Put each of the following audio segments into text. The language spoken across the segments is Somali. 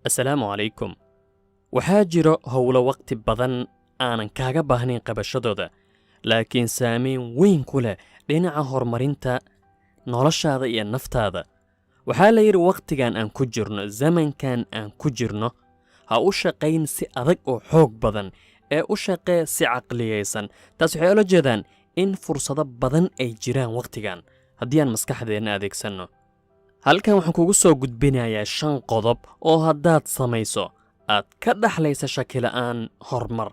Assalaamu calaykum. Waxaa jiro howlo waqti badan aanan kaaga baahnayn qabashadooda, laakiin saameyn weyn ku leh dhinaca horumarinta noloshaada iyo naftaada. Waxaa la yidhi, wakhtigan aan ku jirno, zamankan aan ku jirno, ha u shaqayn si adag oo xoog badan ee u shaqee si caqliyaysan. Taas waxay ula jeedaan in fursado badan ay jiraan wakhtigan haddii aan maskaxdeenna adeegsanno. Halkan waxaan kugu soo gudbinayaa shan qodob oo haddaad samayso aad ka dhaxlaysa shakila'aan horumar,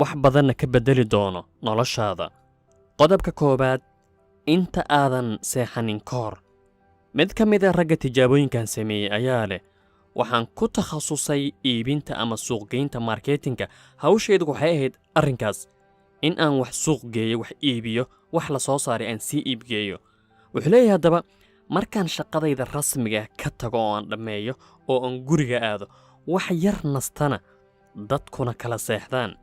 wax badanna ka beddeli doono noloshaada. Qodobka koowaad: inta aadan seexanin ka hor. Mid ka mid a ragga tijaabooyinkan sameeyey ayaa leh: "Waxaan ku takhasusay iibinta ama suuqgeynta, marketing-ka. Hawshaydu waxay ahayd arrinkaas, in aan wax suuq geeyo, wax iibiyo, wax la soo saaray aan sii iibgeeyo." Wuxuu leeyahay haddaba, markaan shaqadayda rasmiga ka tago oo aan dhammeeyo oo aan guriga aado, wax yar nastana, dadkuna kala seexdaan,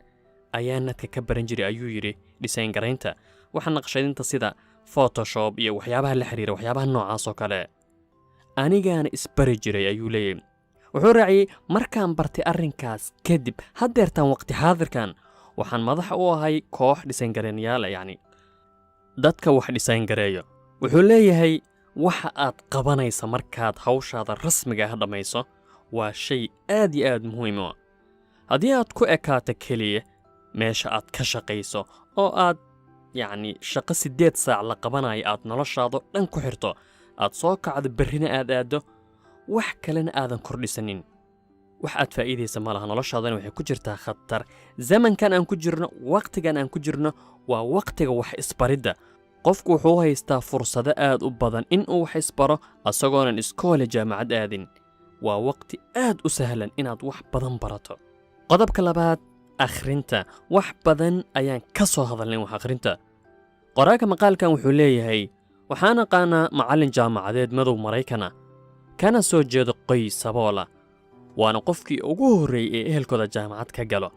ayaa net-ka ka baran jiray, ayuu yidhi, design garaynta, waxa naqshadinta sida Photoshop iyo waxyaabaha la xiriira, waxyaabaha noocaas oo kale. "Anigaana isbari jiray," ayuu leeyahay. Wuxuu raaciyey: "Markaan bartay arrinkaas kadib, haddeertaan waqti xaadirkan waxaan madax u ahay koox design gareeyayaala, yacni dadka wax design gareeyo." Wuxuu leeyahay, waxa aad qabanaysa markaad hawshaada rasmiga ah dhammayso waa shay aad iyo aad muhiim u ah. Haddii aad ku ekaato keliya meesha aad ka shaqayso oo aad yacni shaqo 8 saac la qabanayo aad noloshaadoo dhan ku xirto, aad soo kacdo, berrina aad aaddo, wax kalena aadan kordhisanin, wax aad faa'iidaysa ma laha, noloshaadana waxay ku jirtaa khatar. Zamankan aan ku jirno, wakhtigan aan ku jirno, waa wakhtiga wax isbaridda. Qofku wuxuu haystaa fursado aad u badan in uu wax isbaro asagoonan iskoole, jaamacad aadin. Waa waqti aad u sahlan inaad wax badan barato. Qodobka labaad: akhrinta. Wax badan ayaan ka soo hadalnay wax akhrinta. Qoraalka maqaalkan wuxuu leeyahay: "Waxaan aqaanaa macallin jaamacadeed madow Maraykana, kana soo jeedo qoys saboola, waana qofkii ugu horreeyey ee ehelkooda jaamacad ka galo.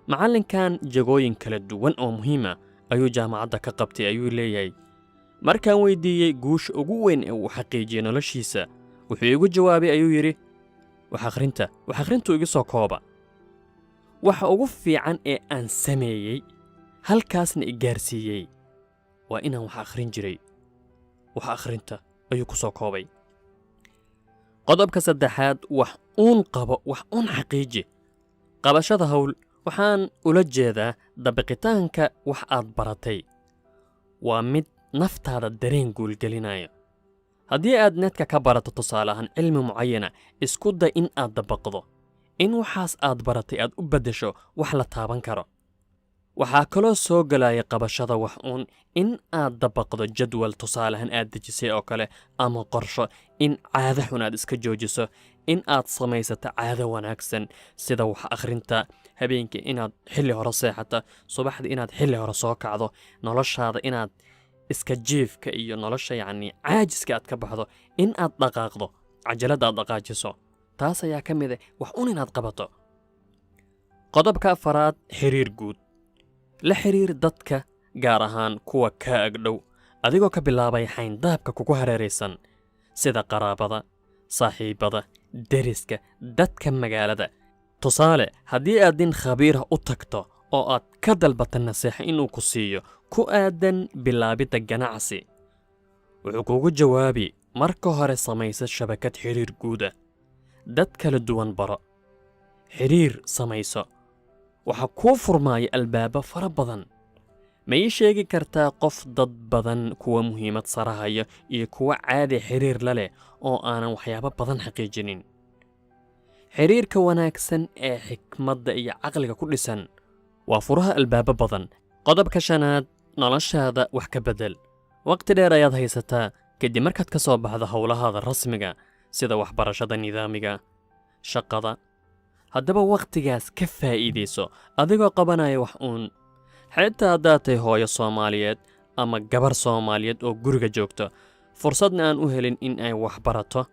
Macallinkan jagooyin kala duwan oo muhiima ayuu jaamacadda ka qabtay," ayuu leeyahay. "Markaan weydiiyey guusha ugu weyn ee uu xaqiijiyey noloshiisa, wuxuu iigu jawaabay," ayuu yidhi, "wax akhrinta. Wax akhrintuu iga soo kooba. Waxa ugu fiican ee aan sameeyey, halkaasna i gaarsiiyey, waa inaan wax akhrin jiray. Wax akhrinta," ayuu ku soo koobay. Qodobka saddexaad: wax uun qabo, wax uun xaqiiji. Qabashada hawl waxaan ula jeedaa dabiqitaanka wax aad baratay. Waa mid naftaada dareen guulgelinaya. Haddii aad net-ka ka barato, tusaale ahaan, cilmi mucayana, isku day in aad dabaqdo, in waxaas aad baratay aad u beddesho wax la taaban karo. Waxaa kaloo soo gelaya qabashada wax uun in aad dabaqdo jadwal, tusaalehan, aad dejisay oo kale, ama qorsho, in caado xun aad iska joojiso, in aad samaysato caado wanaagsan, sida wax akhrinta, habeenkii inaad xilli hore seexata, subaxdii inaad xilli hore soo kacdo, noloshaada inaad iska jiifka iyo nolosha yacni caajiska aad ka baxdo, in aad dhaqaaqdo, cajaladda aad dhaqaajiso. Taas ayaa ka mid ah wax un inaad qabato. Qodobka afaraad: xiriir guud. La xiriir dadka, gaar ahaan kuwa kaa agdhow, adigoo ka bilaabay xayndaabka kugu hareeraysan, sida qaraabada, saaxiibada, deriska, dadka magaalada. Tusaale, haddii aad nin khabiirah u tagto oo aad ka dalbata naseexa inuu ku siiyo ku aadan bilaabidda ganacsi, wuxuu kugu jawaabi: marka hore samaysa shabakad xiriir guuda, dad kala duwan baro, xiriir samayso, waxaa kuu furmaaya albaabo fara badan. Ma ii sheegi kartaa qof dad badan, kuwa muhiimad sarahaya iyo kuwa caadi xiriir la leh, oo aanan waxyaabo badan xaqiijinin? Xiriirka wanaagsan ee xikmadda iyo caqliga ku dhisan waa furaha albaabo badan. Qodobka shanaad: noloshaada wax ka beddel. Waqti dheer ayaad haysataa kadib markaad ka soo baxdo howlahaada rasmiga, sida waxbarashada nidaamiga, shaqada. Haddaba wakhtigaas ka faa'iidayso adigoo qabanaya wax uun. Xitaa haddaad tahay hooyo Soomaaliyeed ama gabar Soomaaliyeed oo guriga joogto, fursadna aan u helin in ay wax barato,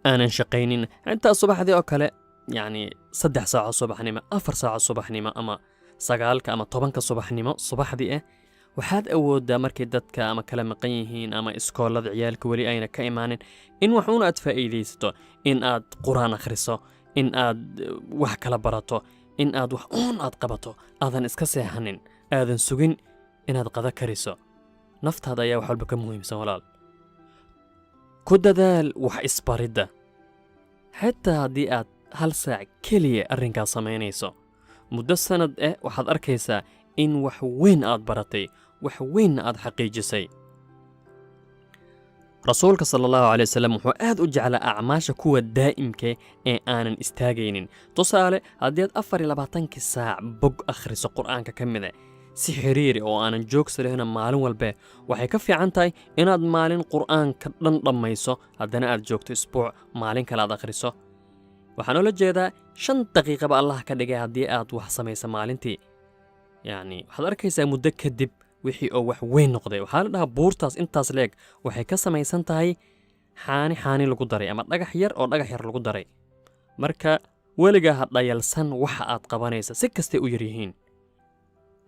aanan shaqaynin, xitaa subaxdii oo kale, yacni 3 saaco subaxnimo, 4 saaco subaxnimo, ama 9-ka ama 10-ka subaxnimo subaxdii ah, waxaad awooddaa markay dadka ama kala maqan yihiin ama iskoolada ciyaalka weli ayna ka imaanin, in wax uun aad faa'iidaysato, in aad Qur-aan akhriso. In aad wax kala barato, in aad wax uun aad qabato, aadan iska seexanin, aadan sugin inaad qada kariso. Naftaada ayaa wax walba ka muhiimsan, walaal. Ku dadaal wax isbaridda, xitaa haddii aad hal saac keliya arrinkaas samaynayso muddo sannad eh, waxaad arkaysaa in wax weyn aad baratay, wax weynna aad xaqiijisay. Rasuulka sala Allahu calay wasalam wuxuu aad u jeclaa acmaasha kuwa daa'imka ee aanan istaagaynin. Tusaale, haddii aad 24-kii saac bog akhriso Qur'aanka ka mid a si xiriiri oo aanan joogsa lehna maalin walbe, waxay ka fiican tahay inaad maalin Qur'aanka dhan dhammayso, haddana aad joogto isbuuc, maalin kale aad akhriso. Waxaan ula jeedaa, 5 daqiiqaba Allah ka dhigay, haddii aad wax samaysa maalintii, yacni waxaad arkaysaa muddo kadib wixii oo wax weyn noqday. Waxaa la dhahaa buurtaas intaas leeg waxay ka samaysan tahay xaani xaani lagu daray ama dhagax yar oo dhagax yar lagu daray. Marka weligaa ha dhayalsan waxa aad qabanaysa, si kastay u yar yihiin.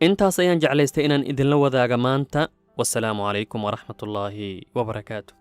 Intaas ayaan jeclaystay inaan idinla wadaaga maanta. Wasalaamu calaykum waraxmatullaahi wabarakaatu.